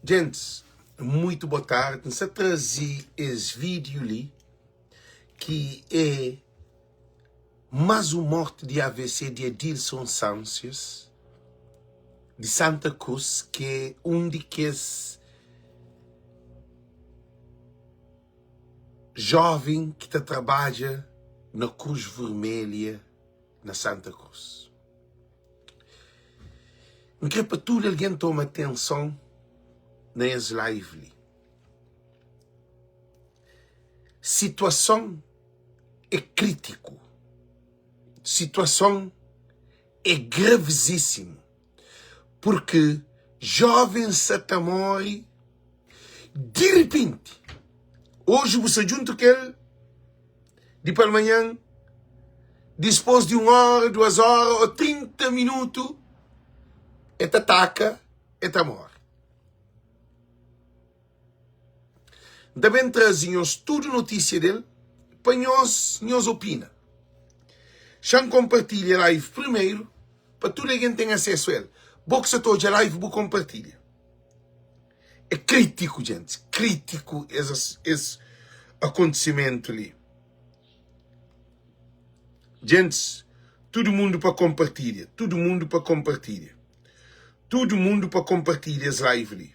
Gentis, muitu bo tardi. N sta traze es vídiu li ki é más un morti di AVC di Adilson Sancios di Santa Cruz, ki é un di kes jóven ki ta trabadja na Cruz Vermelha na Santa Cruz. N kre pa tudu algen toma atenson na es live li. Situason é kritiku. Situason é gravizísimu. Purki jovens sa ta móre di ripenti. Oji bu sta djuntu ku el. Di palmanhan, dispôs di un óra, duas óra ô 30 minutu, el ta taka, el ta móre. N ta ben traze nhos tudu notísia del pa nhos nhos opina. Xa-m konpartilha live primeru pa tudu algen ten asesu el. Bo ki sa ta odja live bu konpartilha. É kritiku djentis, kritiku es es akontisimentu li. Djentis, tudu mundu pa konpartilha, tudu mundu pa konpartilha. Tudu mundu pa konpartilha es live li.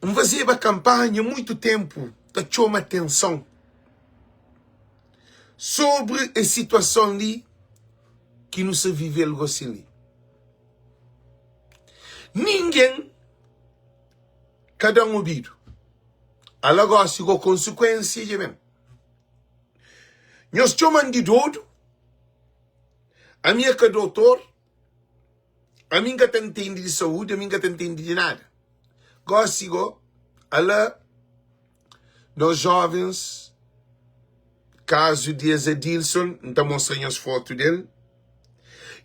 N fazeba kanpanha muitu tenpu ta txoma atenson sobri es situason li ki nu sa vive-l gosi li. Ningen ka da-m obidu. Ala gosi go konsikuensia dja ben. Nhos txoma-m di dodu, ami é ka dotor, ami N ka ta ntende di saúdi, ami N ka ta ntende di nada. Gosi go, ala nos jovens, kazu di es Adilson, N ta mostra nhos fotu del.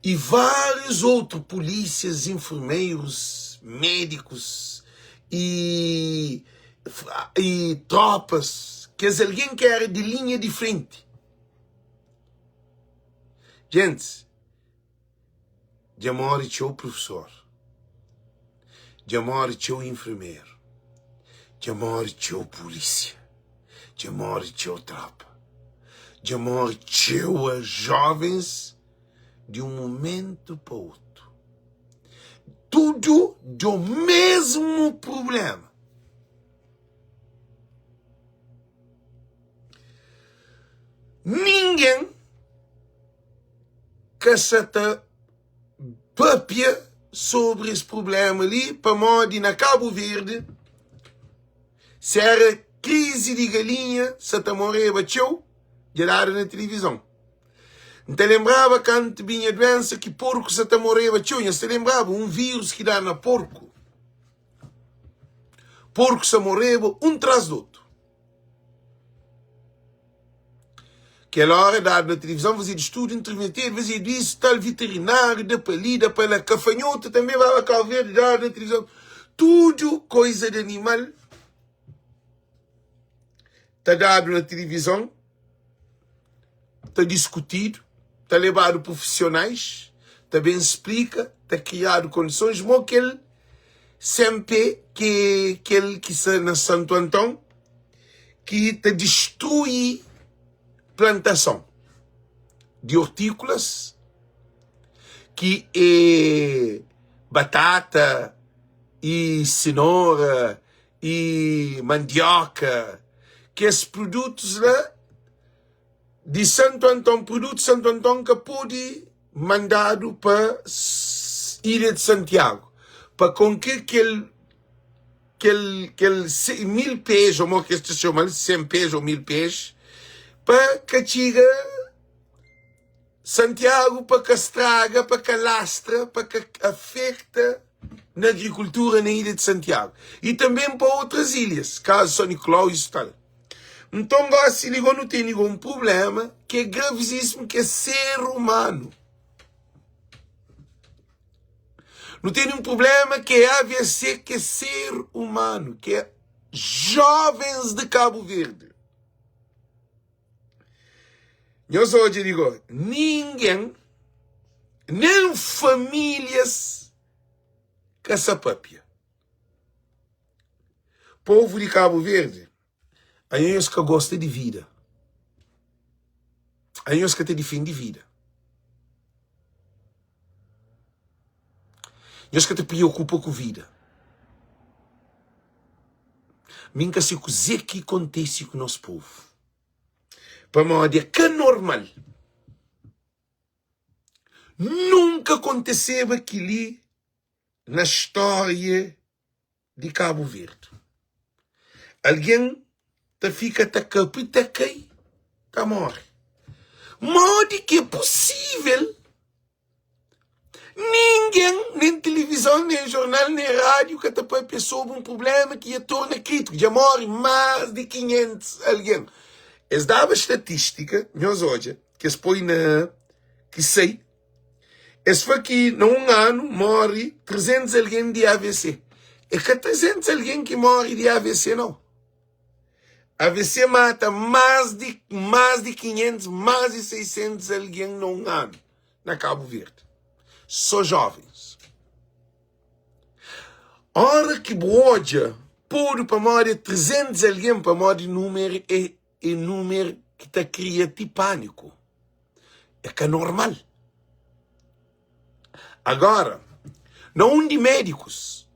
E várius outru pulísias, infermerus, médikus i i trópas, kes algen ki éra di linha di frenti. Gentis, dja móre txeu profesor, dja móre txeu infermeru, dja móre txeu pulísia, dja móre txeu trópa. Dja móre txeu jovens di un momentu pa otu. Tudu do mesmu prubléma. Ningen ka sa ta papia sobri es prubléma li pamodi na Kabu Verdi si éra krizi di galinha sa ta moreba txeu dja dadu na tilivizon. N ta lenbraba kantu binha duénsa ki porku sa ta moreba txeu. Nhos ta lenbraba un vírus ki da na porku? Porku sa moreba un tras di otu. Kel óra dadu na tilivizon, fazedu studu, interventedu, fazedu isu, tal veterináriu, da pa li, da pa la. Kafanhotu tanbê baba Kabu Verdi, dadu na tilivizon. Tudu koiza di animal ta dadu na tilivizon, ta diskutidu, ta lebadu prufisionais, ta ben splika, ta kriadu kondisons mo kel CMP ki é kel ki sta na Santu Anton ki ta distrui plantason di ortíkulas ki é batata i sinora i mandioka kes produtus la di Santu Anton produtu Santu Anton ka pode mandadu pa ilha di Santiagu pa konke kel kel kel 1000 pes ou mo ki es ta txoma-l 100 pes ou 1000 pes pa ka txiga Santiagu pa ka straga pa ka lastra pa ka afeta na agrikultura na ilha di Santiagu i tanben pa outras ilhas kazu São Nicolau isu tal nton gosi li go nu tene go un prublema ki é gravizísimu ki é ser umanu nu tene un prublema ki é AVC ki é ser umanu ki é jovens di Kabu Verdi Nhos odja di go, ningen, nen famílias ka sa papia. Povu di Kabu Verdi, anhos ka gosta di vida. Anhos ka ta difende vida. Nhos ka ta preokupa ku vida. Mi N ka se kuzê ki kontise ku nos povu. Pamodi é ka normal. Nunka konteseba kel-li na stória di Kabu Verdi. Algen ta fika ta kapri, ta kai, ta móre. Modi ki é pusível ningen, nen tilivizon, nen jornal, nen rádiu ka ta pâpia sobri un prubléma ki dja torna krítiku, dja móre más di 500 algen. Es daba statístika, nhos odja, ki es poi na ki sai. Es fla ki na un anu móre 300 algen di AVC. É ka 300 algen ki móre di AVC, nau. AVC mata más di más di 500, más di 600 algen na un anu na Kabu Verdi. Sô jóvens. Óra ki bu odja podu pamodi é 300 algen, pamodi númeru é é númeru ki ta kria ti pâniku. É ka normal. Agora, na undi médikus,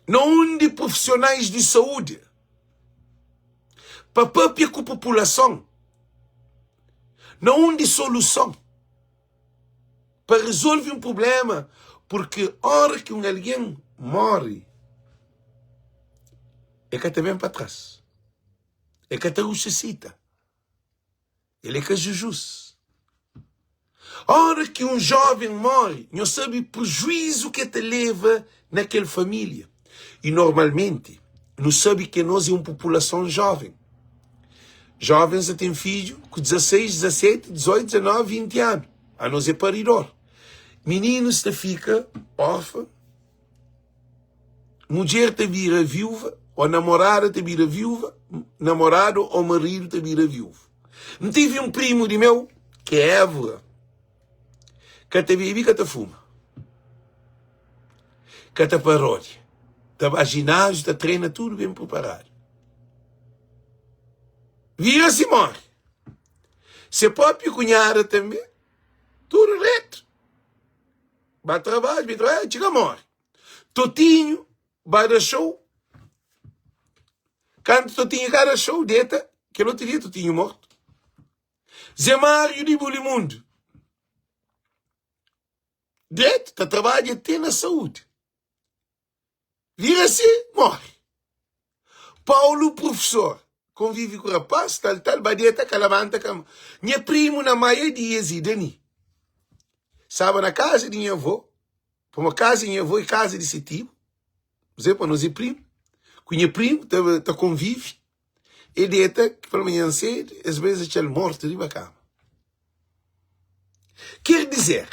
na undi profissionais di saúde, pa papia ku populason, na undi soluson pa resolve un problema, porque ora ki un algen morre, e ka ta ben pa tras, e ka ta rususita. El é ka Jizus. Óra ki un jóven móre, nhos sabe prejuízu ki el ta leba na kel família. I normalmenti, nu sabe ki nos é un populason jóven. Jóvens ta ten fidju ku 16, 17, 18, 19, 20 anu. Anos é paridor. Mininus ta fika órfan. Mudjer ta bira viúva, ô namorada ta bira viúva, namoradu ô maridu ta bira viúvu. N tive un primu di meu ki é Évora, ka ta bebe, ka ta fuma, ka ta parodia, ta ba jináziu, ta trena tudu ben pruparadu. Vira si móre. Se própi kunhada tanbe, tudu retu. Ba trabadju, bi trabadju, txiga móre. Totinho ba da show. Kantu Totinho ka da show, deta, kel otu dia Totinho mortu. Zé Mário di Bulimundo deta, ta trabadja te na saúde. Vira si, morre. Paulo professor, konvive ku rapaz, tal, tal, ba deta, ka labanta, ka. Nha primo na Maia Dias e Dani. Staba na kaza di nha avô, pamodi kaza di nha avô é kaza di se tio, Zé pa nos é primo, ku nha primo ta, ta konvive, e deta, palmanhan cedo, es bes atxa-l morto riba kama. Ker dizer,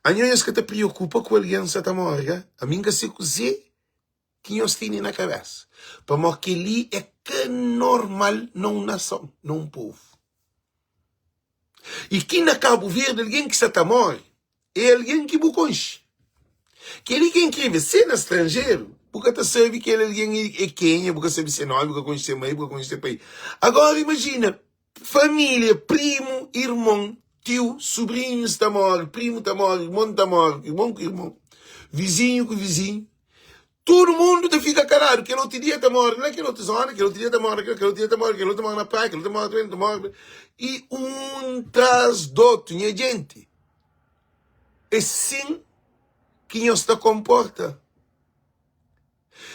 anho nhos ka ta preokupa ku algen sa ta more ka? Ami N ka se kuze ki nhos tene na kabesa, pamodi kel-li é ka normal na un nason, na un povu. I ki na Kabu Verdi algen ki sa ta more é algen ki bu konxe. Kel-li ki é inkrivel, se na stranjeru bu ka ta sabe kel algen é kenha, bu ka sabe se nomi, bu ka konxe se mai, bu ka konxe se pai. Agora imajina Família, primu, irmon, tiu, subrinhus ta móre, primu ta móre, irmon ta móre, irmon ku irmon, vizinhu ku vizinhu, tudu mundu ta fika kaladu. Kel otu dia ta móre na kel otu zóna, kel otu dia ta móre kel otu dia ta móre, kel otu móre na praia, kel otu móre ta móre, i un tras d'otu. Nha jenti, é sin ki nhos ta konporta?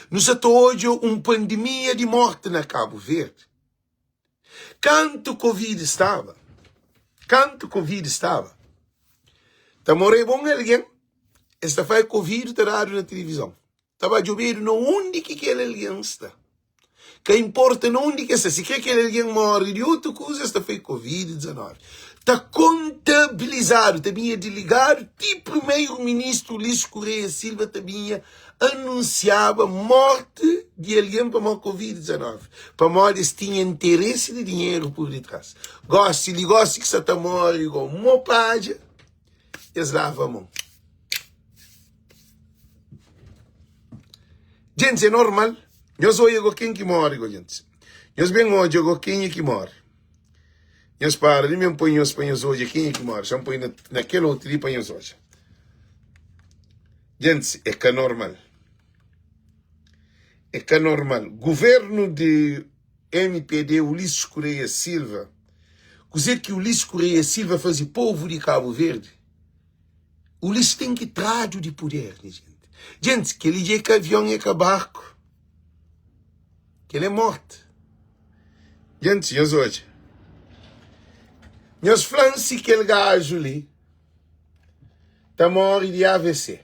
Nu sa ta odja un pandemia di mórti na Kabu Verdi. Kantu Covid staba, kantu Covid staba, ta moreba un algen, es ta fai Covid ta dadu na tilivizon. Ta ba djobedu na undi ki kel algen sta. Ka inporta na undi ki el sta, si kre kel algen more di otu kuza, es ta fai Covid 19. Ta kontabilizadu, ta binha diligadu ti primeru ministru Ulisses Correia Silva ta binha anunsiaba morti di algen pamodi Covid 19, pamodi es tinha interesi di dinheru pur ditras. Gosi li gosi ki sa ta mori go mo padja, es lava mon. Djentis, é normal. Nhos odja go ken ki móre go, djentis. Nhos ben odja go kenha ki móre. Nhos para li, mi N poi nhos pa nhos odja kenha ki móre. Xa N poi na, na kel otu li pa nhos odja. Djentis, é ka normal. É ka normal. Guvernu di mpd, Ulisses Correia Silva, kuzê ki Ulisses Correia Silva faze povu di Kabu Verdi? Ulisses ten ki tradu di puder, nha jenti. Gentis, kel-li dja é ka avion, é ka barku. Kel-li é morti. Gentis, nhos odja. Nhos fla-m si kel gaju li ta móre di AVC.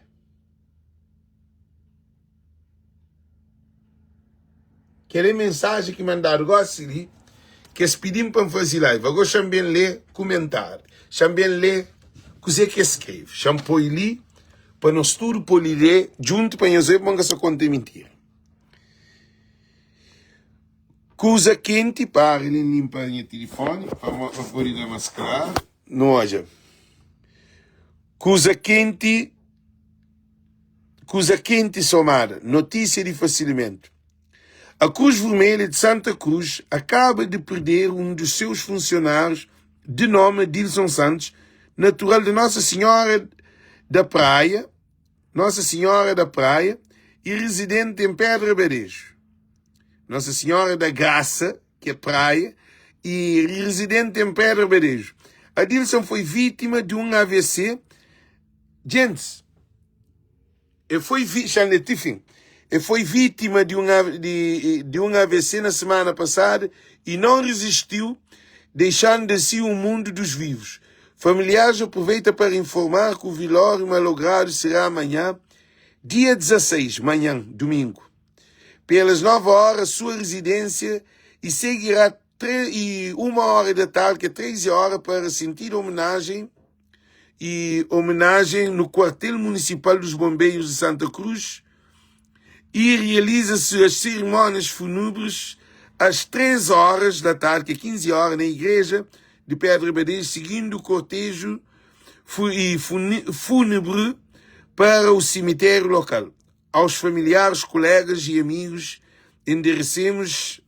Kel é mensaji ki mandadu gosi li, ki es pidi-m pa N faze live. Ago xa-m ben lé kumentáriu, xa-m ben lé kuzê ki es skrebe. Xa-m poi li pa nos tudu pode lé djuntu pa nhos obi ma N ka sta konta mintira. Kuza kenti, para li N linpa nha tilifoni pa pode da más klaru. Nu odja. Kuza kenti. Kuza kenti somada, notísia di fasilimentu. A Cruz Vermelha de Santa Cruz acaba de perder um dos seus funcionários de nome Adilson Santos, natural de Nossa Senhora da Praia, Nossa Senhora da Praia e residente em Pedra Badejo. Nossa Senhora da Graça, que é Praia, e residente em Pedra Badejo. Adilson foi vítima de um AVC Djentis, e foi vi, xa lê ti fin. E foi vítima di un, di, di un AVC na semana passada e não resistiu, deixando assim o mundo dos vivos. Familiares aproveita para informar que o velório malogrado será amanhã, dia 16, manhã, domingo, pelas 9 horas, sua residência e seguirá e uma hora da tarde, que é 13 horas, para sentir homenagem e homenagem no Quartel Municipal dos Bombeiros de Santa Cruz e realiza-se as cerimônias fúnebres às 3 horas da tarde, que é 15 horas, na Igreja de Pedra Badejo, seguindo o cortejo fúnebre para o cemitério local. Aos familiares, colegas e amigos, enderecemos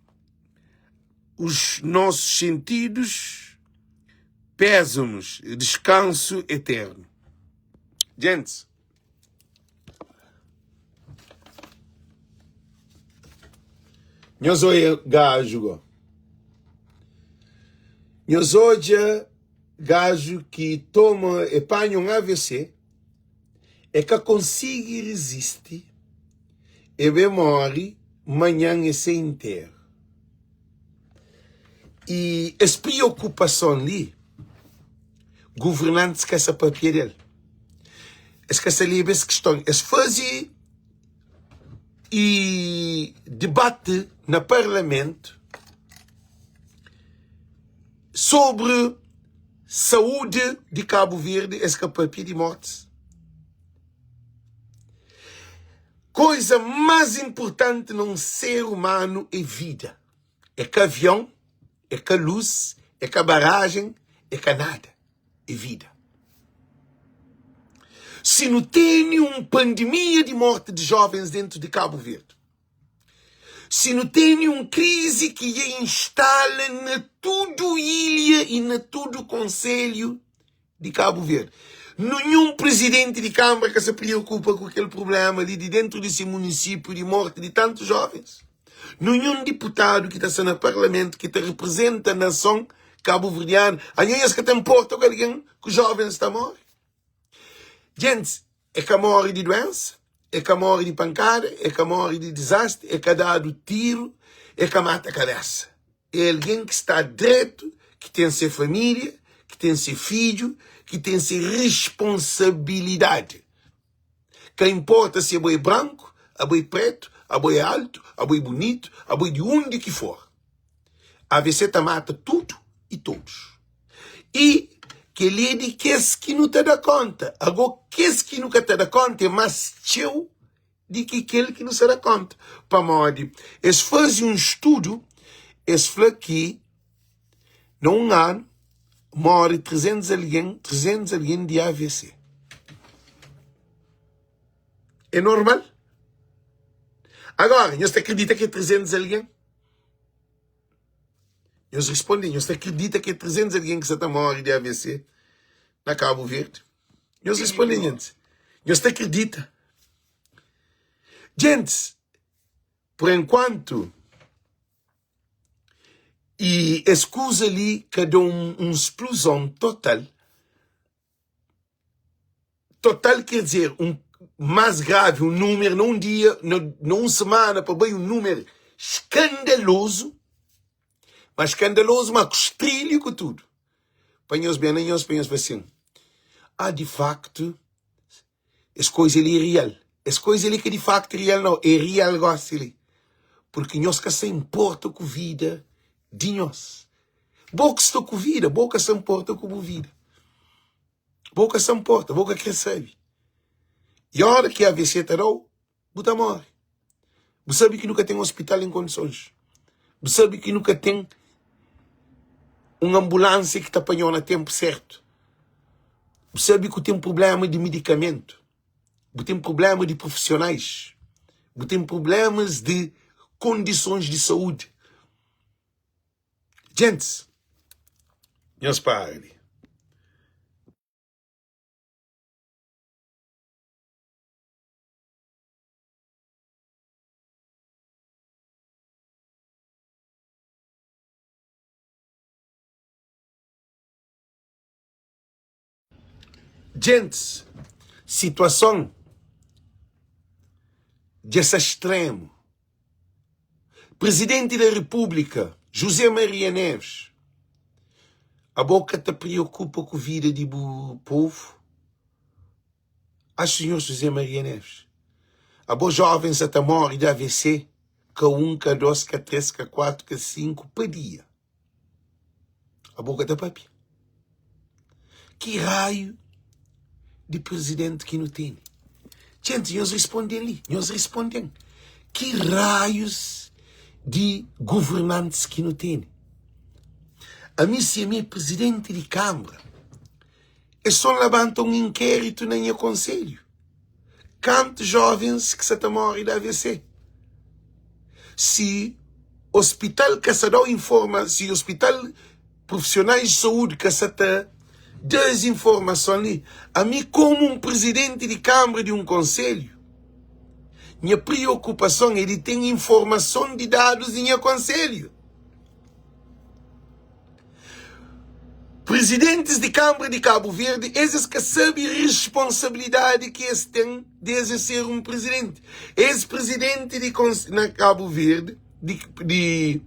os nossos sentidos pésames, descanso eterno. Gente, nhos odja gaju go. Nhos odja gaju ki toma e panha un AVC, e ka konsigi rizisti, e ben mori, manhan e se interu. I es priokupason li, guvernantis ka sa papia del. Es ka sa leba es kiston. Es faze i dibati na parlamentu sobri saúdi di Kabu Verdi, es ka papia di mortis. Koisa más inpurtanti na un ser umanu é vida. É ka avion, é ka lus, é ka barajen, é ka nada. É vida. Si nu tene un pandemia di morti di jovens dentu di Kabu Verdi, si nu tene un krizi ki dja instala na tudu ilha i na tudu konselhu di Kabu Verdi. Ninhun prizidenti di kanbra ka sa priokupa ku kel prubléma li di dentu di se munisipiu di morti di tantu jovens. Ninhun diputadu ki ta sta na parlamentu ki ta riprizenta nason kabuverdianu, anho es ka ta nporta ku algen ku jovens ta móre. Gentis, e ka móre di duénsa, e ka móre di pankada, e ka móre di dizastri, e ka dadu tiru, e ka mata kabésa. É algen ki sta dretu, ki ten se família, ki ten se fidju, ki ten se responsabilidadi. Ka inporta si abo é branku, abo é pretu, abo é altu, abo é bunitu, abo é di undi ki for. Avc ta mata tudu i todos. I kel-li é di kes ki nu ta da kónta. Agó kes ki nu ka ta da kónta é más txeu di ki kel ki nu sta da kónta. Pamodi es faze un studu, es fla ki na un anu móre 300 algen, 300 algen di AVC. É normal? Agora, nhos ta kridita ki é 300 algen? Nhos responde, nhos ta kridita ki é 300 algen ki sa ta móre di AVC na Kabu Verdi? Nhos responde, gentis. Nhos ta kridita? Gentis, por enkuantu, i es kuza li ka da un, un spluzon total. Total quer dizer um mais grave, um número na um dia, na, na um semana para bem um número escandaloso, mas escandaloso, mas com estrilho com tudo. Para nós bem, nós para nós assim. Ah, de facto, Es koiza li é rial. Es koiza li ka di faktu rial nau, é rial gosi li. Purki nhos ka sa inporta ku vida di nhos. Bo ki sta ku vida, bo ka sa nporta ku bu vida. Bo ka sa nporta, bo ka kre sabe. I ora ki AVC ta da-u, bu ta móre. Bu sabe ki nu ka ten ospital en kondisons. Bu sabe ki nu ka ten un anbulánsia ki ta panha-u na ténpu sértu. Bu sabe ki bu ten prubléma di medikamentu. Bu ten prubléma di profisionais. Bu ten prublémas di kondisons di saúdi. Gentis, nhos para li. Djentis, situason dja sta stremu. Prizidenti da Repúblika, José Maria Neves, abo ka ta priokupa ku vida di bu povu? Ah Senhor José Maria Neves, abo jovens sa ta morre de AVC, ka 1, ka 2, ka 3, ka 4, ka 5 pa dia. Abo ka ta papia. Ki raio di presidente ki nu tene? Gente, nhos responden li, nhos responden. Ki raios di governantes ki nu tene? Ami si ami é presidente di Câmara, É sô N labanta un inkéritu na nha konselhu. Kantu jóvens ki sa ta móre di AVC? Si ospital ka sa da-u informa, si ospital, profisionais di saúdi ka sa ta da es informason li, ami komu un prizidenti di kanbra di un konselhu, nha priokupason é di ten informason di dadus di nha konselhu. Prizidentis di Kanbra di Kabu Verdi, es es ka sabe risponsabilidadi ki es ten di es es ser un prizidenti. Es prizidenti di na Kabu Verdi, di, di,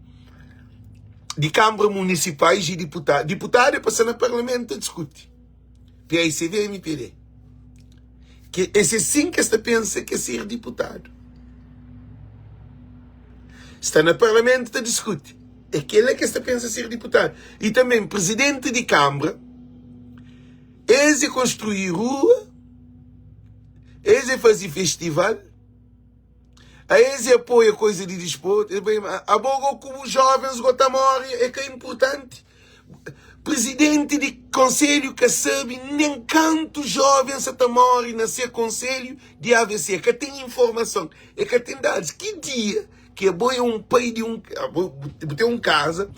di Kanbra Munisipais y diputadu. Diputadu é pa sta na parlamentu ta diskuti. PAICV, MPD. Ke es é sin ke es ta pensa ke ser diputadu. Sta na parlamentu ta diskuti. É kela ke es ta pensa ser diputadu. E tanben prizidenti di kanbra, es é konstrui rua, es é faze festival, a es é apoia koiza di disportu. Abo go ku bu jovens go ta more é ka inpurtanti. Presidenti di konselhu ka sabe nen kantu joven sa ta more na se konselhu di AVC. Ka ten informason, e ka ten dadus. Ki dia ki abo é un pai di un, abo bu ten un kaza,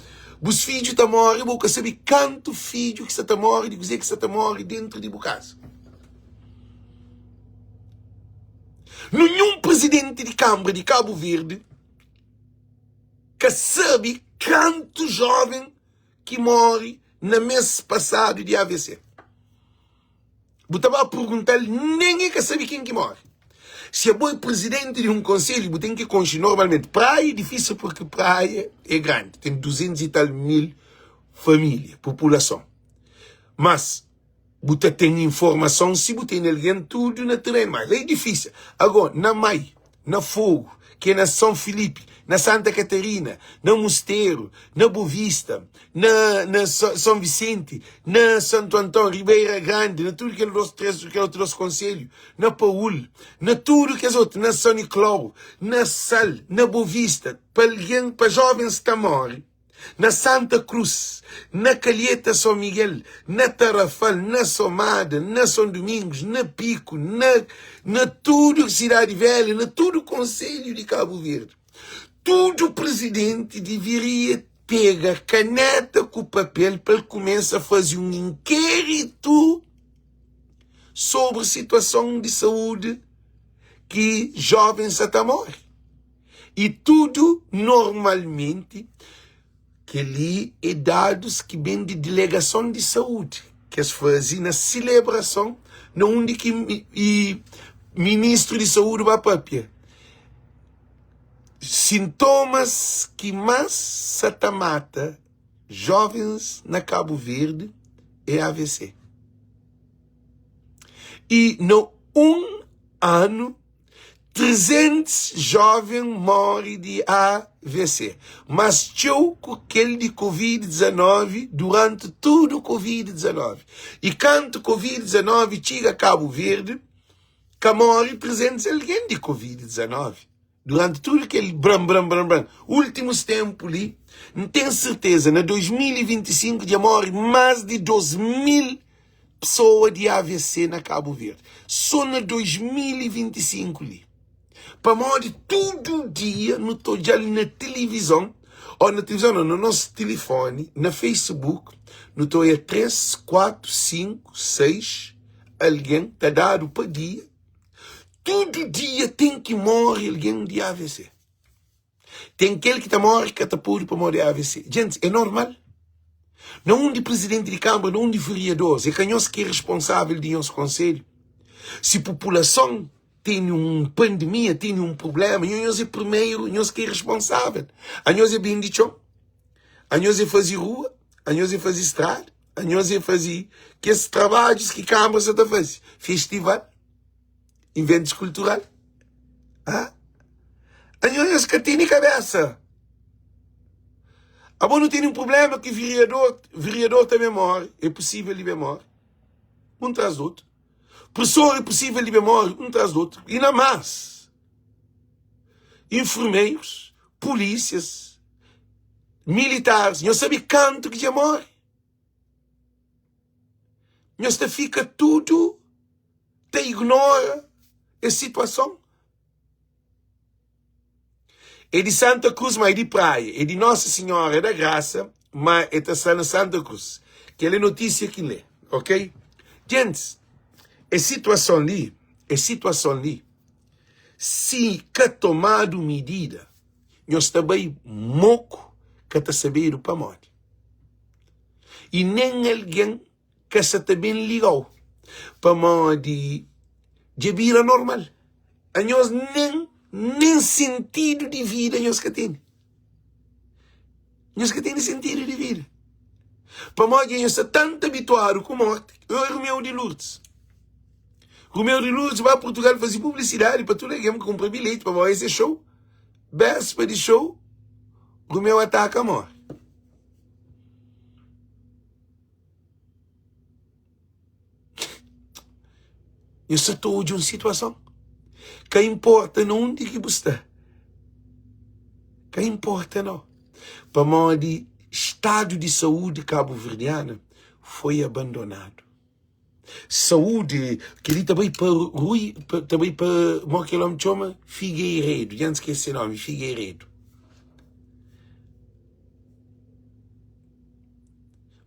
bus fidju ta more, bu ka sabe kantu fidju ki sa ta more, di kuze ki sa ta more dentru di bu kaza. Ninhun presidenti di kanbra di Kabu Verdi ka sabe kantu joven ki more na mes pasadu di AVC. Bu ta ba pergunta-l, nen e ka sabe ken ki more. Si abo é presidenti di un konselhu, bu ten ki konxe normalmenti. Praia é difísil porque Praia é grandi, ten 200 e tal mil família, populason. Mas bu ta ten informason si bu tene algen tudu na terenu, mas la é difísil. Agó, na Mai, na Fogu, ki é na São Filipe, na Santa Catarina, na Musteru, na Bovista, na, na São Vicente, na Santo Antão, Ribeira Grande, na tudu kel dos, três, kel otu dos konselhu, na Paul, na tudu kes otu, na São Nicolau, na Sal, na Bovista, pa algen, pa jovens ta móre. Na Santa Cruz, na Calheta São Miguel, na Tarrafal, na Somada, na São Domingos, na Pico, na, na tudu Cidade Velha, na tudu conselho di Cabo Verde. Tudu presidente deveria pega caneta ku papel pa el começa faze um inquérito sobre situason di saúde ki jovens sa ta morre. I tudu normalmenti kel-li é dadus ki ben di dilegason di saúdi ki es faze na silebrason na undi ki ministru di saúdi ba papia. Sintomas ki más sa ta mata jovens na Kabu Verdi é AVC. I na un anu 300 jóven móre di AVC, más txeu ku kel di Covid 19 duranti tudu Covid 19. I kantu Covid 19 txiga Kabu Verdi, ka móre 300 algen di Covid 19 duranti tudu kel bran bran bran bran. Últimus ténpu li, N ten serteza na 2025 dja móre más di 2000 pesoa di AVC na Kabu Verdi so na 2025 li pamodi tudu dia nu ta odjal na tilivizon o na tilivizon nau na nos tilifoni na Facebook nu ta oia 3, 4, 5, 6 algen ta dadu pa dia tudu dia ten ki mori algen di AVC. Ten kel ki ta móre ka ta pode pamodi AVC. Gentis, é normal. Na undi prizidenti di kanbra, na undi veriadoris, é ka nhos ki é responsável di nhos konselhu. Si populason tene un pandemia, tene un prubléma, nho nhos é primeru, nhos ki é responsável. Anhos é bende txon, anhos é faze rua, anhos é faze strada, anhos é faze kes trabadjus ki kanbra sa ta faze, festival. Inventus kultural. Ha? Anhos nhos ka tene kabesa. Abo nu tene un problema ki viriador, viriador também morre, é possível di ben morre. Um tras do outro. Professor é possível di ben morre, um tras do outro. E na mais. Enfermeiros, polícias, militares, nhos sabe kantu ki dja morre? Nhos ta fika tudu ta ignora es situason. É di Santa Cruz, ma é di Praia. É di Nossa Senhora da Graça, ma é ta sta na Santa Cruz. Kel é notísia ki N lê, ok? Gentis, es situason li, es situason li, si ka tomadu midida, nhos ta bai moku, ka ta sabedu pamodi. I nen algen ka sa ta ben liga-u pamodi dja bira normal. Anhos nen nen sentidu di vida nhos ka tene. Nhos ka tene sentidu di vida. Pamodi dja nhos sta tantu abituadu ku morti. Oi Romeu di Lourdes. Romeu di Lourdes ba Portugal faze publisidadi pa tudu algen kunpra bilheti pa ba ese show. Béspa di show, Romeu ataka morri. Nhos sa ta odja un situason. Ka inporta na undi ki bu sta. Ka inporta nau. Pamodi stadu di saúdi kabuverdiana foi abandonadu. Saúdi, kel-li ta bai pa Rui, ta bai pa, mo kel ómi txoma? Figueiredo. Dja N skese se nómi, Figueiredo.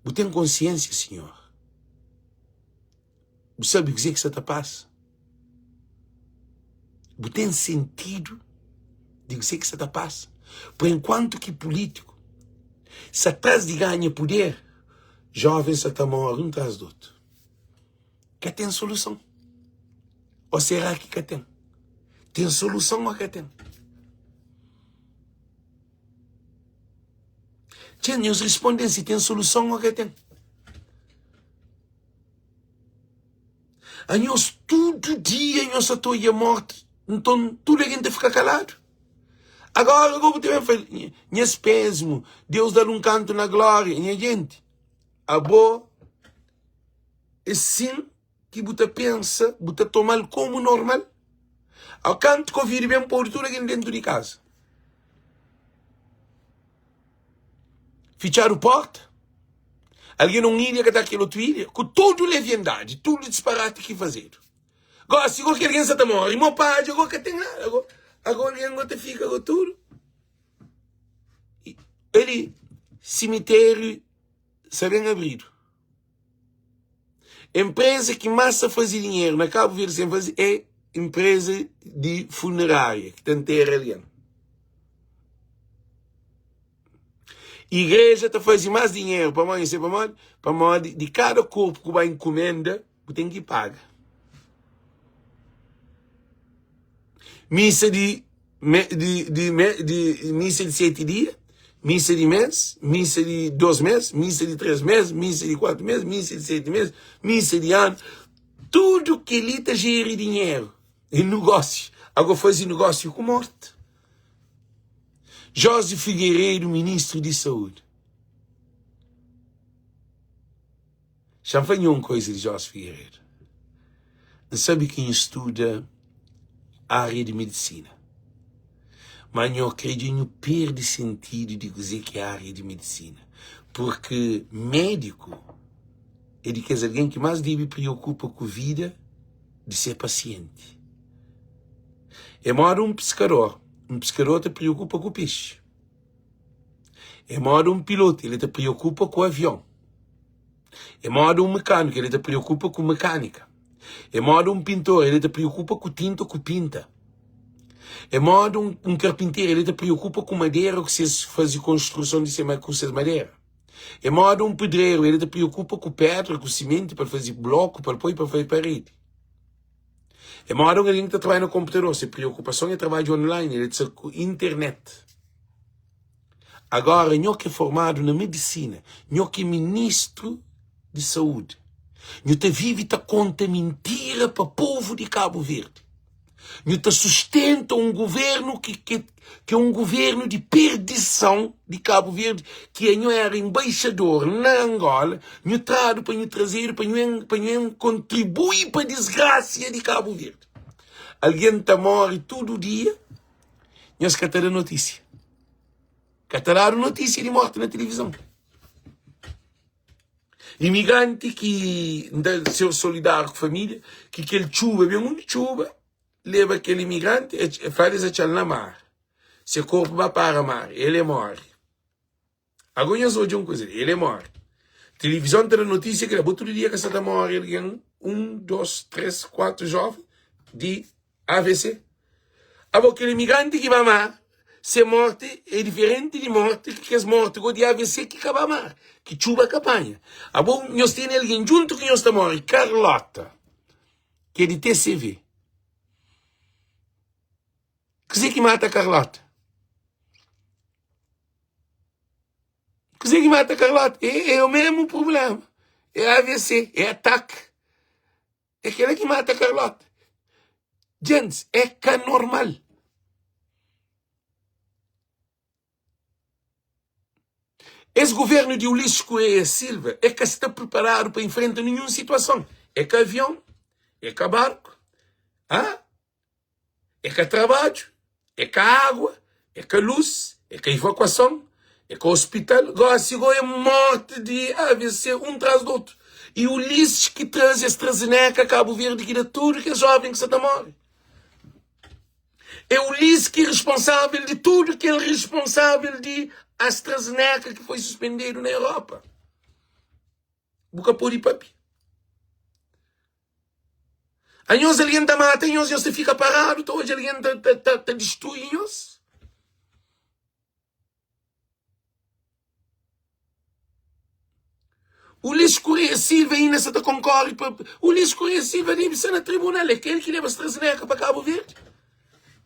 Bu ten konsiénsia, sinhor? Bu sabe kuzê ki sta ta pasa? Bu ten sentidu di kuzê ki sta ta pasa? Por enkuantu ki pulítiku sta tras di ganha puder, jovens sta ta móre un tras di otu. Ka ten soluson. Ô será ki ka ten? Ten soluson ô ka ten? Txê, nhos responde-m si ten soluson ô ka ten. Anhos tudu dia nhos sa ta odja morti, nton tudu algen ta fika kaladu. Agora go bu ta ben fla, nhas pésmu, Deus da-l un kantu na glória. Nha jenti, abo é sin ki bu ta pensa, bu ta toma-l komu normal. Ao kantu Covid ben podu tudu algen dentu di kaza. Fitxadu porta. Algen na un ilha ka ta kel otu ilha, ku tudu leviandadi, tudu disparati ki fazedu. Gosi, go ki algen sa ta móre, mo padja, go ka ten nada, go, ago algen go ta fika go tudu. Ali, simitériu sa ben abridu. Enpreza ki más sa faze dinheru na Kabu Verdi sen faze é enpreza di funerária ki ta ntera algen. Igreja ta faze más dinheru pamodi nhos sabe pamodi? Pamodi di kada korpu ku ba inkumenda bu ten ki paga. Misa di di di di misa di seti dia, misa di mes, misa di dos mes, misa di tres mes, misa di kuatu mes, misa di seti mes, misa di anu, tudu kel-li ta jeri dinheru, é nugósiu. Agora faze nugósiu ku morti. Jose Figueiredo, ministru di saúdi. Xa-m fla nho un koiza di Jose Figueiredo. N sabe ki nhu studa ária di medisina, má nho krê dja nhu perde sentidu di kuzê ki é ária di medisina, purki médiku é di kes algen ki más debe preokupa ku vida di se pasienti. É móda un piskador, un piskador ta preokupa ku pexi. É móda un pilotu, el ta preokupa ku avion. É móda un mekâniku, el ta preokupa ku mekánika. É móda un pintor, el ta preokupa ku tinta ku pinta. É móda un, un karpinteru, el ta preokupa ku madera ku ses faze konstruson di se ku ses madera. É móda un pedreru, el ta preokupa ku pedra, ku simenti pa el faze bloku, pa el poi pa faze paredi. É móda un algen ki ta trabadja na konputador, se preokupason é trabadja online, el ta sta ku internet. Agora nho ki é formadu na medisina, nho ki é ministru di saúdi, nhu ta vive ta konta mintira pa povu di Kabu Verdi. Nhu ta sustenta un guvernu ki ki ki é un guvernu di perdison di Kabu Verdi, ki anho era embaixador na Angola, nhu tradu pa nhu trazedu pa nhu pa nhu kontribui pa disgrasia di Kabu Verdi. Algen ta móre tudu dia, nhos ka ta da notísia. Ka ta dadu notísia di morti na tilivizon. Imigranti ki N ta ser solidáriu ku família, ki kel txuba ben undi txuba leba kel imigranti, e fla es atxa-l na mar. Se korpu ba para mar, el e móre. Ago nhos odja un kuza li, el e móre. Tilivizon ta da notísia ki bo tudu dia ka sa ta móre algen, un, dos, tres, kuatu jóven di AVC. Abo kel imigranti ki ba mar, se morti é diferenti di morti ki kes morti go di AVC ki ka ba mar, ki txuba ka panha. Abo nhos tene algen djuntu ki nhos ta morri, Carlota, ki é di TCV. Kuzê ki mata Carlota? Kuzê ki mata Carlota? É, é o mesmo problema. É AVC, é ataque. É kela ki mata Carlota. Djentis, é ka normal. Es governo di Ulisses Correia Silva é ka sta preparadu pa enfrenta ninhun situason. É ka avion, é ka barku, ah? É ka trabadju, é ka água, é ka lus, é ka evakuason, é ka ospital. Gósi gó é morti di AVC un tras di otu. E Ulisses ki traze es trazeneca Kabu Verdi ki da tudu kes jóven ki sa ta móre. É Ulisses ki é responsável di tudu kel responsável di AstraZeneca ki foi suspendedu na Europa. Bu ka pode papia. Anhos algen ta mata nhos, nhos ta fika paradu ta odja algen ta, ta, ta, ta distrui nhos. Ulisses Correia Silva ainda sa ta konkorre pa Ulisses Correia Silva debe sta na tribunal, é kel ki leba AstraZeneca pa Cabo Verde.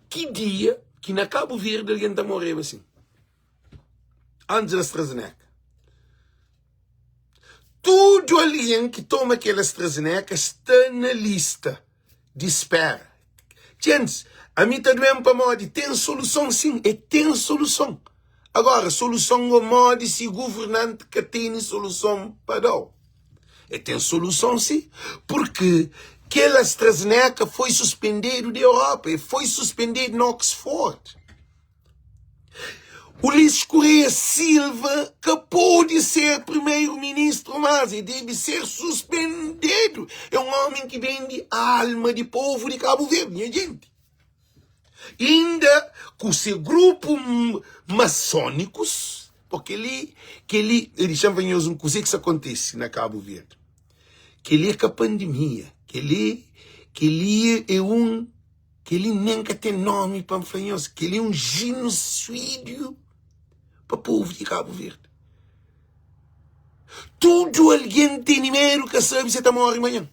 Ki dia ki na Cabo Verde algen ta morreba assim? Antes da AstraZeneca. Tudu algen ki toma kel AstraZeneca sta na lista di spera. Djentis, ami ta duen pamodi ten soluson sin, e ten soluson. Agora, soluson go modi si guvernanti ka tene soluson pa dau? E ten soluson si, purki kel AstraZeneca foi suspendedu di Europa, e foi suspendedu na Oxford. Ulisses Correia Silva ka pode ser primeiro-ministro mas e debe ser suspendedu. É um homem ki bende alma di povo di Cabo Verde, nha gente. Inda ku se grupo masónicos, po keli, keli, dexa-m fla nhos un kuze ki sa kontese na Cabo Verde. Keli é ka pandemia, keli, keli é un Kel-li nen ka ten nómi pa N fla nhos. Kel-li é un jinosídiu pa povu di Kabu Verdi. Tudu algen tene medu ka sabe si el ta móre manhan.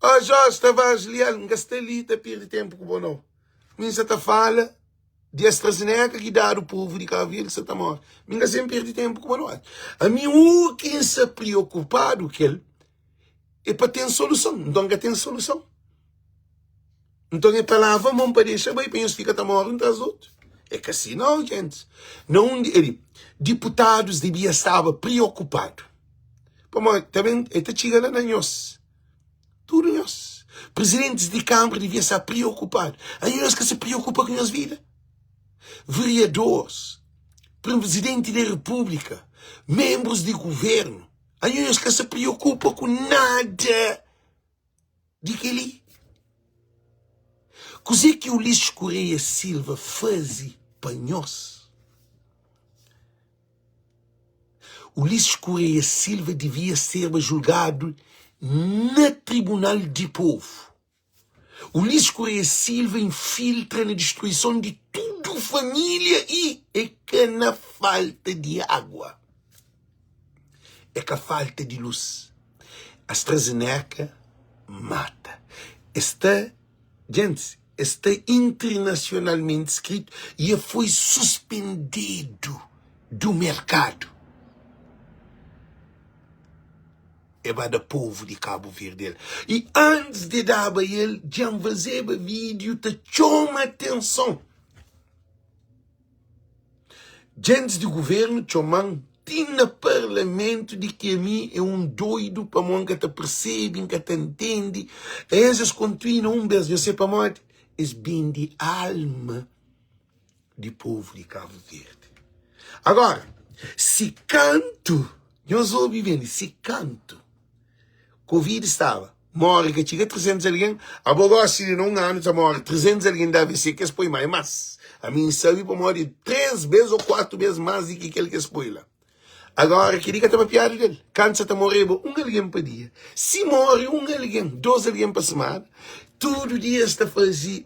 Ó Jorge Tavares Leal, N ka sta li ta perde ténpu ku bo nau. Mi N sa ta fala di AstraZeneca ki dadu povu di Kabu Verdi ki sa ta móre. Mi N ka sen perde ténpu ku bo nau. Ami u-ki N sa priokupadu kel. É pa ten soluson. Nton ka ten soluson. Nton é pa lava mon pa dexa bai pa nhos fika ta mori un tras di otu. É ka si nau, gentis. Na undi el diputadus dibia staba priokupadu. Pamodi ta ben el ta txiga la na nhos. Tudu nhos. Prizidentis di kanbra dibia sta priokupadu. Anho nhos ka sa priokupa ku nhos vida? Veriadores, prizidenti di repúblika, menbrus di guvernu. Anho nhos ka sa priokupa ku nada di kel-li. Kuzê ki Ulisses Correia Silva faze pa nhos? Ulisses Correia Silva devia serba julgadu na tribunal di povu. Ulisses Correia Silva infiltra na distruison di tudu família i é ka na falta di água, é ka falta di lus. AstraZeneca mata. Es sta, gentis, es sta internacionalmente skritu i e foi suspendedu du merkadu. E ba da povu di Kabu Verdi el. I antis di daba el, dja N fazeba vídiu ta txoma atenson. Djentis di guvernu txoma-m ti na parlamentu di ki ami é un doidu pamodi N ka ta persebe, N ka ta ntende. Es es kontinua un bes, nhos se pamodi? Es bende alma di povu di Kabu Verdi. Agora, si kantu, nhos obi ben, si kantu Covid staba, mori ka txiga 300 algen, abo gosi di na un anu ta mori 300 algen di AVC ki es poi ma é mas. Ami N sabi pamodi 3 bes o 4 bes mas di ki kel ki es poi la. Agora kel-li ka ta papiadu del. Kantu sa ta moreba un algen pa dia, si more un algen, dos algen pa semana, tudu dia es ta faze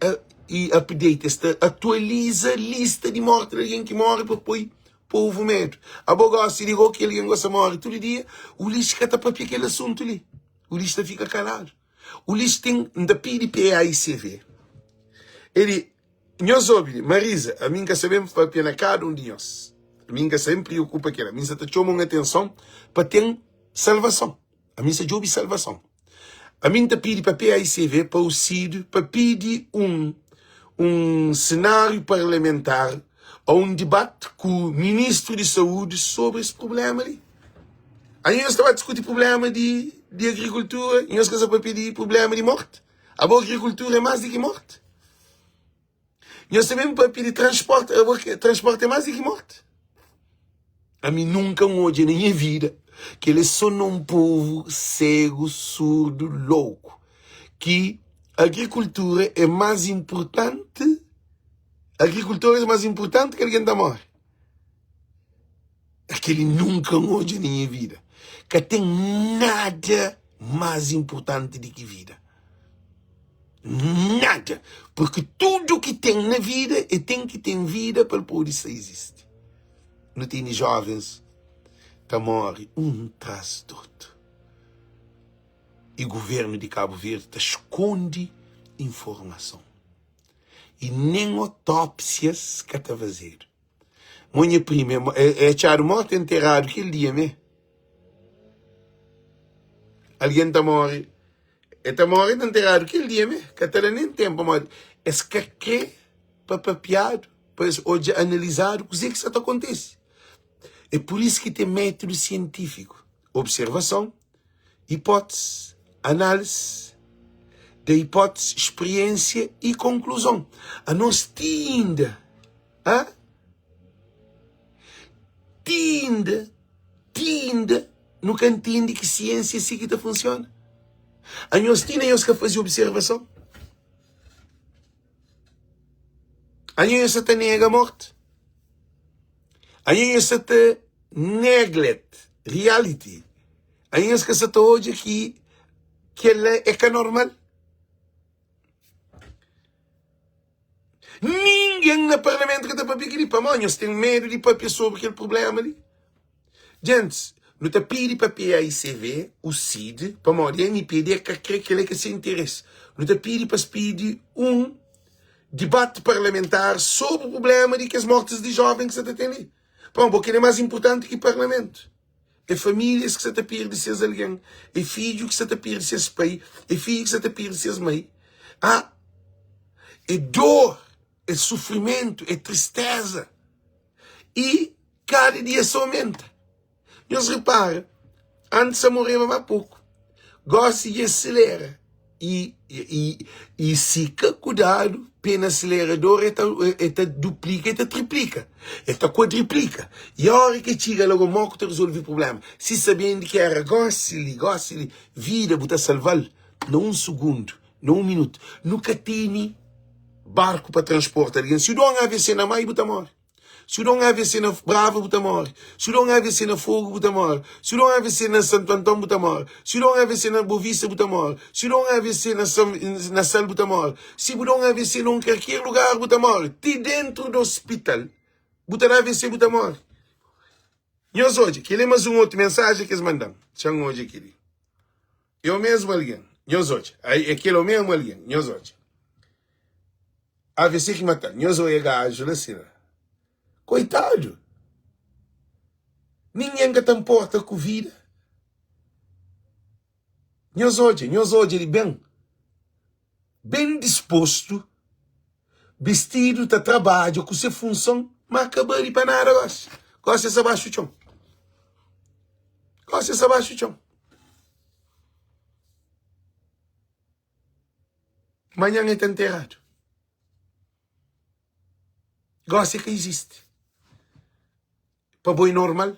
update, es ta atualiza lista di morti di algen ki more pa poi povu medu. Abo gosi di go ki algen gosta more tudu dia, Ulisses ka ta papia kel asuntu li. Ulisses ta fika kaladu. Ulisses ten, N ta pidi PAICV, el Nhos obi, Marisa, ami N ka sa ben papia na kada un di nhos. Ami N ka sa ben priokupa kela. Ami N sa ta txoma un atenson pa ten salvason. Ami N sa djobi salvason. Ami N ta pidi pa PAICV, pa UCID, pa pidi un un senáriu parlamentar ou un dibati ku ministru di saúdi sobri es prublema li. Anho nhos ta ba diskuti prublema di di agrikultura, nhos ka sa papia di prublema di morti? Abo agrikultura é más di ki morti? Nhos ta ben papia di transporti, abo transporti é más di ki morti? Ami nunka N odja na nha vida kel é so na un povu segu, surdu, louku ki agrikultura é más inpurtanti, agrikultor é más inpurtanti ki algen ta móre. Aquele nunka N odja na nha vida. Ka ten nada más inpurtanti di ki vida. Nada. Porque tudu ki ten na vida, e ten ki ten vida pa el pode sta izisti. Nu tene jovens ta more un tras di otu. I governu di Kabu Verdi ta skonde informason. I nen otópsias ka ta fazedu. Mo nha prima é atxadu mortu e nteradu kel dia mé. Algen ta móre, e ta móre e ta nteradu kel dia mé, ka ta da nen ténpu pamodi es ka krê pa papiadu, pa es odja analizadu kuzê ki sa ta kontise. É pur isu ki ten métudu sientífiku, observason, ipótisi, análisi. Da ipótisi, spriensia i konkluzon. Anos ti inda, a? Ti inda, ti inda nu ka ntende ki siensia é si ki ta funsiona. Anhos ti inda nhos ka faze observason? Anhos nhos sa ta nega morti? Anhos nhos sa ta neglect reality? Anhos ka sa ta odja ki kel-la é ka normal? Ningen na parlamentu ka ta papia kel-li. Pamodi nhos ten medu di papia sobri kel prubléma li? Gentis, nu ta pidi pa PAICV, o CID, pamodi MPD ka kre kel-la é ka se interesi. Nu ta pidi pa es pidi un dibati parlamentar sobri prubléma di kes mortis di jóven ki sa ta ten li. Pamodi bo kel-la é más inpurtanti ki parlamentu. É famílias ki sa ta perde ses algen, é fidju ki sa ta perde ses pai, é fidju ki sa ta perde ses mai. Ah, é dor, é sufrimentu, é tristeza. I kada dia sa omenta. Nhos repara, antis sa moreba ma poku, gosi dja aselera. I, i, i si ka kudadu, pé na aselerador e ta, e ta duplika, e ta triplika, e ta kuadriplika. I ora ki e txiga la go, mo ku ta rezolvi prublema? Si sabendi ki era gosi li, gosi li, vida bu ta salval na un sugundu, na un minutu. Nu ka tene barku pa transporta algen. Si bu da un AVC na mar, bu ta more. Si bu da un AVC na Brava, bu ta móre. Si bu da un AVC na Fogo, bu ta móre. Si bu da un AVC na Santo Antão, bu ta móre. Si bu da un AVC na Bovista, bu ta móre. Si bu da un AVC na São, na Sal, bu ta móre. Si bu da un AVC na un kalker lugar, bu ta móre. Ti dentru di ospital, bu ta da AVC, bu ta móre. Nhos odja, kel-li é más un otu mensajen ki es manda-m. Txa-m odja kel-li. É o mesmu algen. Nhos odja. É kel o mesmu algen. Nhos odja. AVC ki mata-l. Nhos oia gaju la sina. Koitadu! Ningen ka ta nporta ku vida. Nhos odja, nhos odja li ben, ben dispostu, bistidu, ta trabadja ku se funson, ma ka bali pa nada gosi. Gosi es sa baxu txon. Gosi es sa baxu txon. Manhan el ta nteradu. Gósi ka izisti. Pa bo é normal?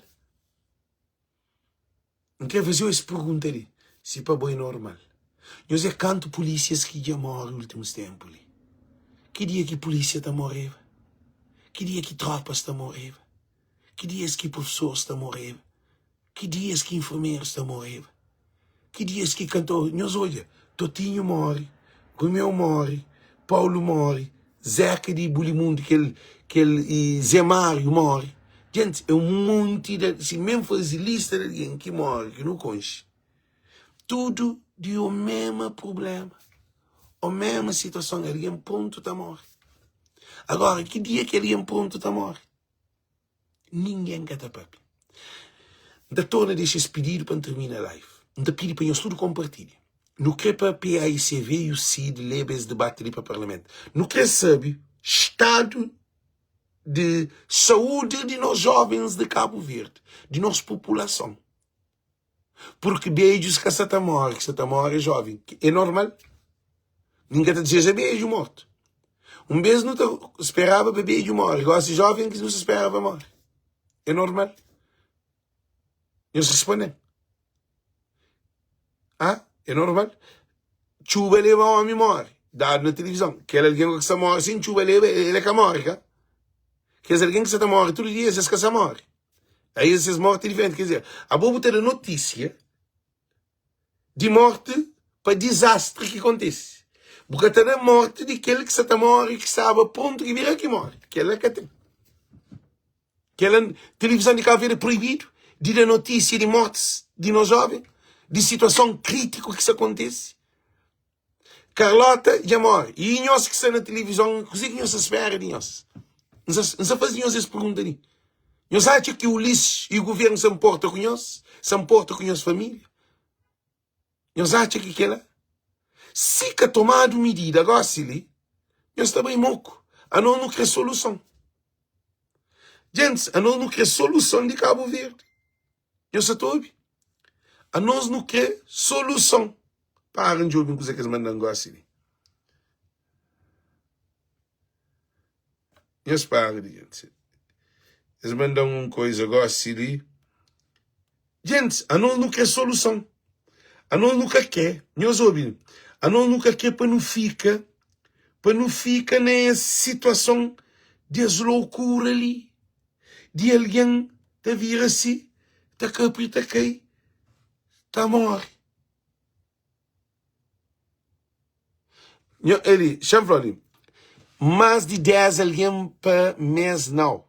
N krê faze-u es pergunta li, si pa bo é normal. Nhos é kantu pulísias ki dja móre últimus ténpu li? Ki dia ki pulísia ta moreba? Ki dia ki trópas ta moreba? Ki dias ki profesoris ta moreba? Ki dias ki infermerus ta moreba? Ki dias ki kantor? Nhos odja, Totinho more, Romeu more, Paulo more, Zeca di Bulimundo, kel, kel, i Zé Mário more. Gente, é um monti de, si mesmo faze lista de algen ki more, ki nu konxe, tudu di o mema problema, o mema situason, algen prontu ta more. Agora, ki dia ki algen prontu ta more? Ningen ka ta papia. N ta torna dexa es pididu pa N termina live. N ta pidi pa nhos tudu konpartilha. Nu kre pa PAICV i UCID leba es debati li pa parlamentu. Nu kre sabe stadu di saúdi di nos jovens di Kabu Verdi, di nos populason. Purki bedjus ka sa ta móre, ki sa ta móre é jóven. É normal. Nin ka ta dizeja bedju mortu. Un bês nu ta speraba pa bedju móre, gósi jóven ki nu sa spera pa móre. É normal. Nhos responde-m. Ah, é normal. Txuba leba ómi móre. Dadu na tilivizon. Kel algen ki sa móre sen txuba leba, el é ka móre, ka? Kes algen ki sa ta móre tudu dia, es ka sa móre. Aí ses morte é diferente. Quer dizer, abo bu ta da notícia di morte pa desastre ki kontise. Bu ka ta da morte di kel ki sa ta morre, ki staba pronto ki bira ki morre. Kel-la ka ten. Kel-la, televisão di Cabo Verde é proibido di da notícia di mortes di nos jovem, di situação crítico ki sa kontise. Carlota dja more. I nhos ki sta na tilivizon, kuzê ki nhos ta spera di nhos? N sa faze nhos es pergunta li. Nhos atxa ki Ulisses i guvernu sa nporta ku nhos? Sa nporta ku nhos família? Nhos atxa ki kela? Si ka tomadu midida gosi li, nhos ta bai moku. Anos nu kre soluson. Gentis, anos nu kre soluson di Kabu Verdi. Nhos sa ta obi? Anos nu kre soluson. Para N djobe un kuza ki es manda-m gósi li. Nhos para di djenti. Es manda-m un koiza gósi li. Djentis, anos nu kre soluson. Anos nu ka kre, nhos obi, anos nu ka kre pa nu fika, pa nu fika na es situason di es loukura li, di algen ta vira si, ta kapri, ta kai, ta móre. Nho, eli, xa-m fla li, más di 10 algen pa mês nau.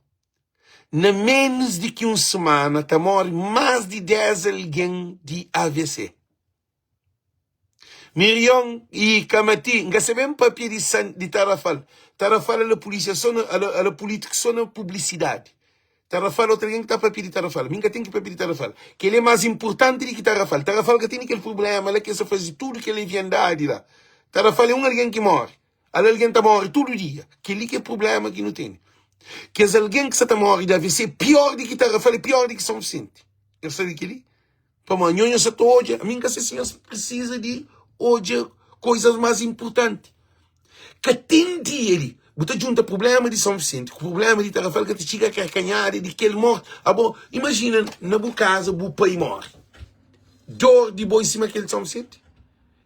Na ménus di ki un simana ta móre más di 10 algen di AVC. Mirion i Kamati, N ka sa ben papia di San, di Tarrafal. Tarrafal ala pulísia so na, ala, ala pulítiku so na publisidadi. Tarrafal, otu algen ki ta papia di Tarrafal. Mi N ka ten ki papia di Tarrafal. Kel-li é más inpurtanti di ki Tarrafal. Tarrafal ka tene kel prubléma la ki es ta faze tudu kel leviandadi la. Tarrafal é un algen ki móre. Ala algen ta móre tudu dia. Kel-li ki é prubléma ki nu tene. Kes algen ki sa ta móre di AVC é piór di ki Tarrafal, é piór di ki São Vicente. Nhos sabe kel-li? Pamodi anho nhos sa ta odja, ami N ka se si nhos prisiza di odja koizas más inpurtanti. Ka ten dia li, bu ta djunta prubléma di São Vicente ku prubléma di Tarrafal ka ta txiga karkanhada di kel morti. Abo, imajina na bu kaza bu pai móre. Dor di bo é sima kel di São Vicente?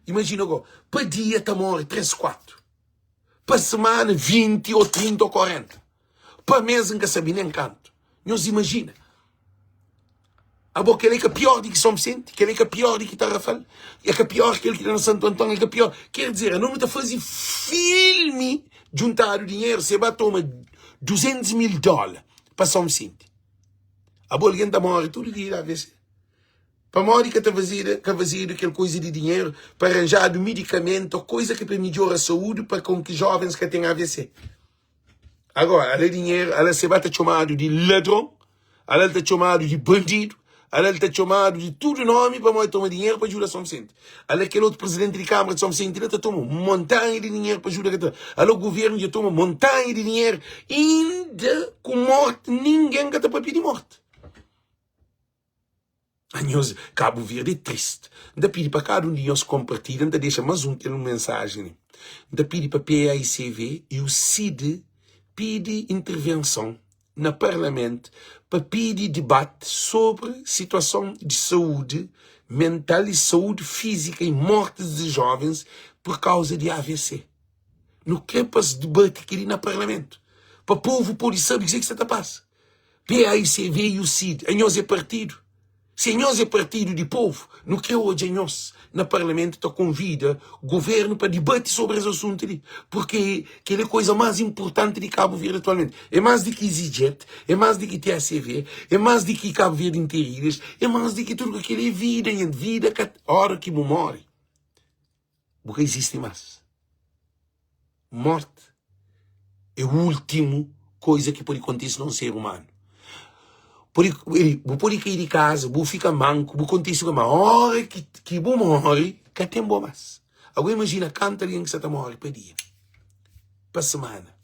Imajina go, pa dia ta móre 3, 4. Pa semana 20 ô 30 ô 40. Pa mês N ka sabe nen kantu. Nhos imajina. Abo kel-li é ka pior di ki São Vicente, kel-li é ka pior di ki Tarrafal, é ka pior kel ki la na Santo Antão, é ka pior. Ker dizer, anos nu ta faze filmi djuntadu dinheru, se ba toma 200 mil dóla pa São Vicente. Abo algen ta móre tudu dia di AVC. Pamodi ka ta fazida, ka fazedu kel koiza di dinheru pa ranjadu midikamentu ô koiza ki pa midjora saúdi pa kon ki jovens ka ten AVC. Agora, ala dinheru, ala se ba ta txomadu di ladron, ala el ta txomadu di bandidu, ala el ta txomadu di tudu nomi pamodi toma dinheru pa djuda São Vicente. Ala kel otu presidenti di Kamara di São Vicente la ta toma montanha di dinheru pa djuda ka ta. Ala guvernu dja toma montanha di dinheru, inda ku morti ningen ka ta papia di morti. Anhos, Cabo Verde é triste. N ta pidi pa kada un di nhos konpartilha. N ta dexa más un kel un mensajen li. N ta pidi pa PAICV i u CID pidi intervenson na parlamentu pa pidi dibati sobri situason di saúdi mental i saúdi fízika i mortis di jovens pur kauza di AVC. Nu kre pa es dibati kel-li na parlamentu pa povu pode sabe kuzê ki sta ta pasa. PAICV e o CID, anhos é partidu? Si anhos é partidu di povu, nu kre odja anhos na parlamentu ta konvida governu pa dibati sobri es asuntu li, purki kel é koiza más inpurtanti di Kabu Verdi atualmenti. É más di ki EasyJet, é más di ki TACV, é más di ki Kabu Verdi Interilhas, é más di ki tudu. Kel é vida, nha vida ka óra ki bu móre, bu ka izisti más. Morti é últimu koiza ki pode kontise na un ser umanu. Pode, bu pode kai di kaza, bu fika manku, bu kontise ku ma óra ki, ki bu móre, ka ten bo más. Agora imajina kantu algen ki sa ta móre pa dia, pa semana,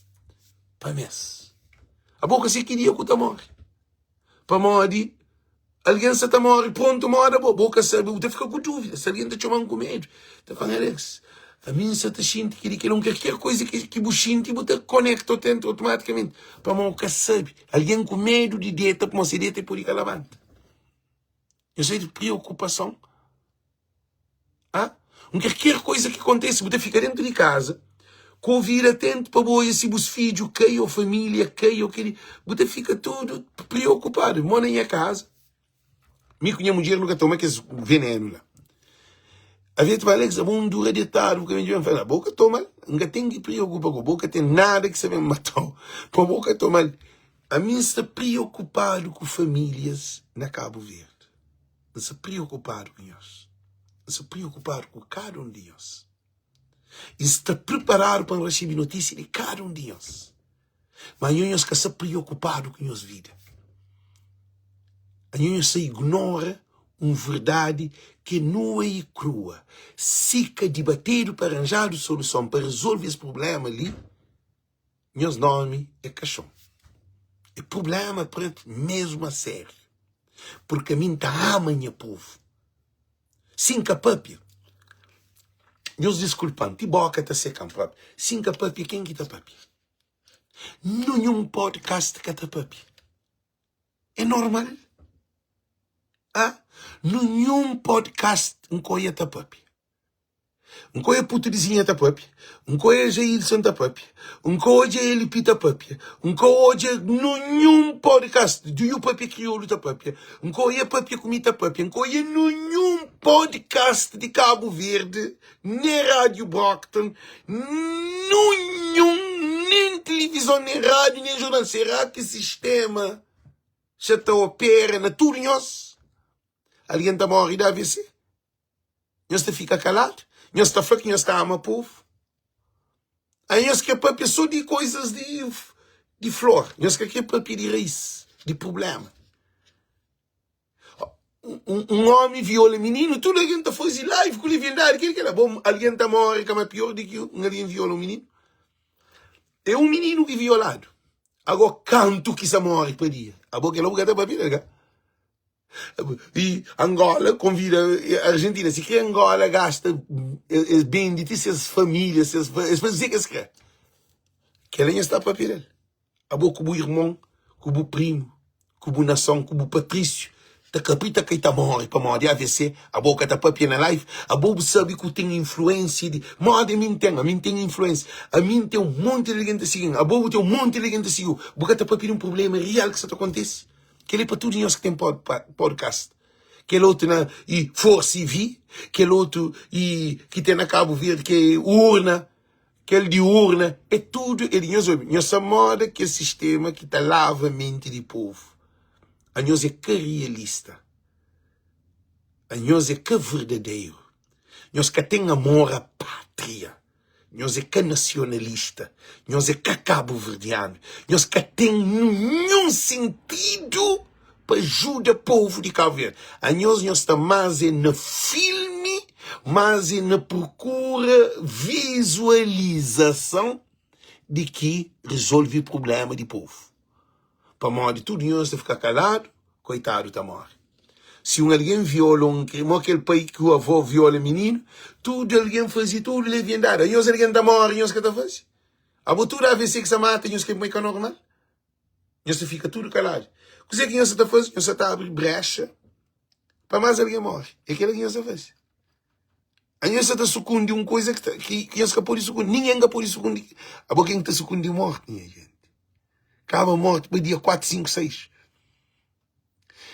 pa mês. Abo ka se ki dia ku ta móre. Pamodi algen sa ta móre prontu moda bo, bo ka sabe, bu ta fika ku dúvida. Si algen ta txoma-m ku medu, ta fla-m, Alex, ami N sa ta xinti kel-li, kel-la. Un kalker koiza ki bu xinti, bu ta konekta otomatikamente. Pamodi bu ka sabe. Algen ku medu di deta, pamodi si e deta e pode ka labanta. Nhos sai di priokupason. Ah, un kalker koiza ki kontese, bu ta fika dentu di kaza, ku ovidu atentu pa bu odja si bus fidju kai ô família kai ô keli. Bu ta fika tudu preokupadu. Mo na nha kaza, mi ku nha mudjer nu ka toma kes venenu la. Avia ta fala, Alex, abo un dura detadu, bu ka ben djuda-m. N fala, bo ka toma-l, N ka ten ki preokupa ku bo, ka ten nada ki sta ben mata-u pa bo ka toma-l. Ami N sta preokupadu ku famílias na Kabu Verdi. N sta preokupadu ku nhos. N sta preokupadu ku kada un di nhos. I N sta priparadu pa N resebe notísia di kada un di nhos. Má anho nhos ka sta preokupadu ku nhos vida. Anho nhos sta ignora un verdadi ki é nua i krua. Si ka dibatedu pa ranjadu soluson pa rezolve es prubléma li, Nhos nomi é kaxon. É prublema pretu mesmu a sériu. Purki ami N ta ama nha povu. Si N ka papia. Nhos diskulpa-m, ti boka ta seka-m propi. Si N ka papia, ken ki ta papia? Ninhun podcast ka ta papia. É normal. Ah, ninhun podcast N ka oia ta papia. N ka oia putu di Zinha ta papia, N ka oia Jailson ta papia, N ka odja LP ta papia, N ka odja ninhun podcast di Nhu Papia Kriolu ta papia, N ka oia Papia Ku Mi ta papia, N ka oia ninhun podcast di Kabu Verdi, nen Rádiu Brockton, ninhun, nen tilivizon, nen rádiu, nen jornal. Será ki sistema sa ta opera na tudu nhos? Algen ta móre di AVC? Nhos ta fika kaladu? Nhos ta fla ki nhos ta ama povu? Aí nhos kre papia só di koisas di, di flor. Nhos ka kre papia di raiz, di problema. Un, un omi viola mininu, tudu algen ta faze live ku leviandadi, kel kel la. Bom, algen ta more ka ma pior di ki un algen viola un mininu. É un mininu ki violadu. Agora, kantu ki sa more pa dia? Abo kel la bu ka ta papia del ka? E Angola konvida Argentina. Si kre Angola gasta, es bende ti ses família, ses, es faze kuzê ki es kre. Kel-la nha sta papia del. Abo ku bu irmon, ku bu primu, ku bu nason, ku bu patrísiu, ta kapri ta kai ta móre pamodi AVC, abo ka ta papia na live, abo bu sabe ku ten influênsia di, modi ami N ten, ami N ten influênsia, ami N ten un monti di algen ta sigi-m, abo bu ten un monti di algen ta sigi-u, bu ka ta papia di un prubléma real ki sta ta kontise. Kel-li é pa tudu nhos ki ten podcast. Kel otu na i Força e Vi, kel otu i ki ten na Cabo Verde ki é Urna, kel di Urna, é tudu é di nhos obi. Nhos sa moda kel sistema ki ta lava menti di povu. Anhos é ka realista. Anhos é ka verdaderu. Nhos ka ten amor a pátria. Nhos é ka nasionalista, nhos é ka kabuverdianu, nhos ka ten ninhun sintidu pa ajuda povu di Kabu Verdi. Anhos nhos sta más é na filmi, más é na prokura vizualizason di ki rezolve prubléma di povu. Pamodi tudu nhos ta fika kaladu, koitadu ta móre. Si un algen viola un kri, mo kel pai ku avó viola mininu, tudu algen faze tudu leviandadi. Anhos algen ta móre, nhos ka ta faze? Abo tudu AVC ki sa mata nhos kre ma i ka normal? Nhos ta fika tudu kaladu. Kuzê ki nhos sa ta faze? Nhos sa ta abri brexa pa más algen móre. É kela ki nhos ta faze. Anhos sa ta sukundi un kuza ki, ki, ki nhos ka pode sukundi. Ningen ka pode sukundi. Abo ken ki ta sukundi morti, nha jenti? Kaba morti pa dia 4, 5, 6.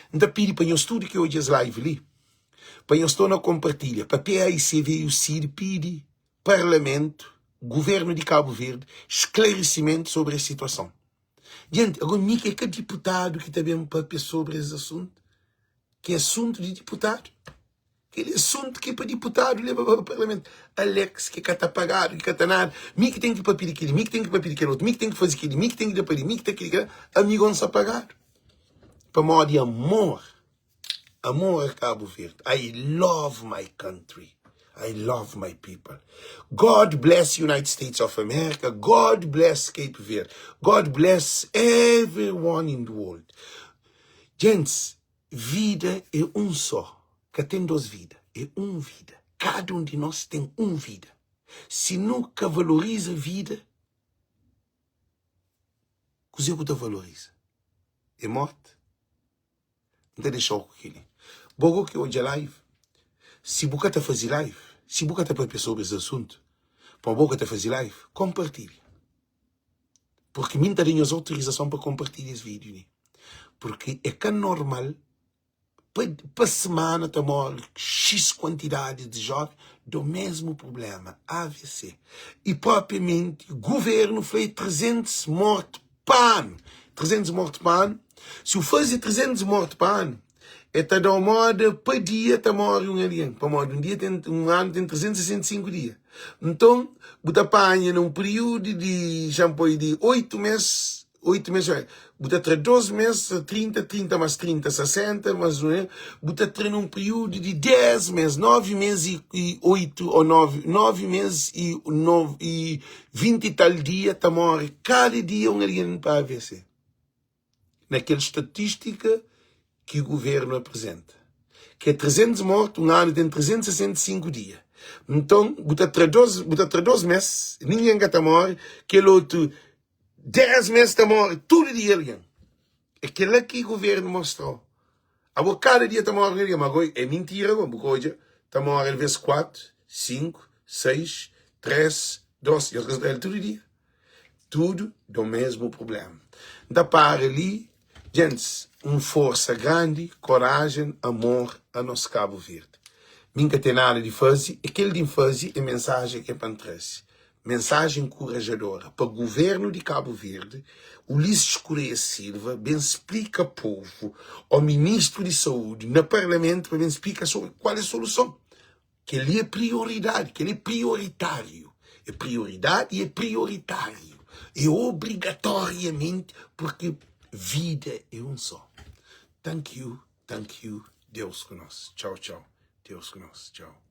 N ta pidi pa nhos tudu ki odja es live li, pa nhos torna konpartilha, pa PAICV i UCID pidi parlamentu, guvernu di Kabu Verdi, sklarisimentu sobri es situason. Jenti, ago mi ki é ka diputadu ki ta ben papia sobri es asuntu, ki é asuntu di diputadu. Kel asuntu ki é pa diputadu leba pa parlamentu. Alex ki ka ta pagadu, ki ka ta nada, mi ki ten ki papia di kel-li, mi ki ten ki papia di kel otu, mi ki ten ki faze kel-li, mi ki ten ki da pa li, mi ki ta kel-li, kel-la, ami go N sta pagadu. Pamodi amor, amor a Kabu Verdi. I love my country. I love my people. God bless United States of America. God bless Cape Verde. God bless everyone in the world. Gents, Vida é un só, ka ten dos vida, é un vida. Kada un di nos ten un vida. Si nu ka valoriza vida, kuzê ku ta valoriza? É morti? N ta dexa-u ku kel-li. Bo go ki odja live, si bu ka ta faze live, si bu ka ta papia sobri es asuntu, pa bo ka ta faze live, konpartilha. Porque mi N ta da nhos autorizason pa konpartilha es vídiu li. Porque é ka normal pa, pa semana ta morre X kuantidadi di joven do mesmu problema, AVC. E propriamenti governu fla é 300 morte pa anu. 300 morte pa anu. Si u faze 300 morte pa anu, é ta da-u moda pa dia ta morre un algen. Pamodi un dia ten, un anu ten 365 dia. Nton, bu ta panha na un períodu di, xa-m poi, di 8 mês, 8 mês, bu ta tra 2 mês, 30, 30 más 30, 60, más un, bu ta tra na un períodu di 10 mês, 9 mês i, i 8 ô 9, 9 mês i, 9, i 20 i tal dia ta móre kada dia un algen pa AVC. Na kel statístika ki governu apresenta, ki é 300 mortu, un anu ten 365 dia. Nton, bu ta tra dos, bu ta tra dos mes, ningen ka ta móre, kel otu 10 mes ta móre tudu dia algen. É kel-la ki governu mostra-u. Abo kada dia ta móre un algen, ma agó é mintira gó, bu ka odja ta móre alvês 4, 5, 6, 3, 2, nhos ka sta el tudu dia. Tudu do mesmu prublema. N ta para li, djentis, un forsa grandi, korajen, amor a nos Kabu Verdi. Mi N ka ten nada di faze, e kel di N faze e mensajen ke pa N traze. Mensajen nkurajadora pa guvernu di Kabu Verdi, Ulisses Correia Silva ben splika povu o ministru di saúdi na parlamentu pa ben splika sobri kual e soluson. Kel-li é prioridadi, kel-li é prioritáriu. É prioridadi e é prioritáriu. É obrigatoriamenti, porque vida é un só. Thank you, thank you, Deus ku nos. Tchau, tchau. Deus ku nos. Tchau.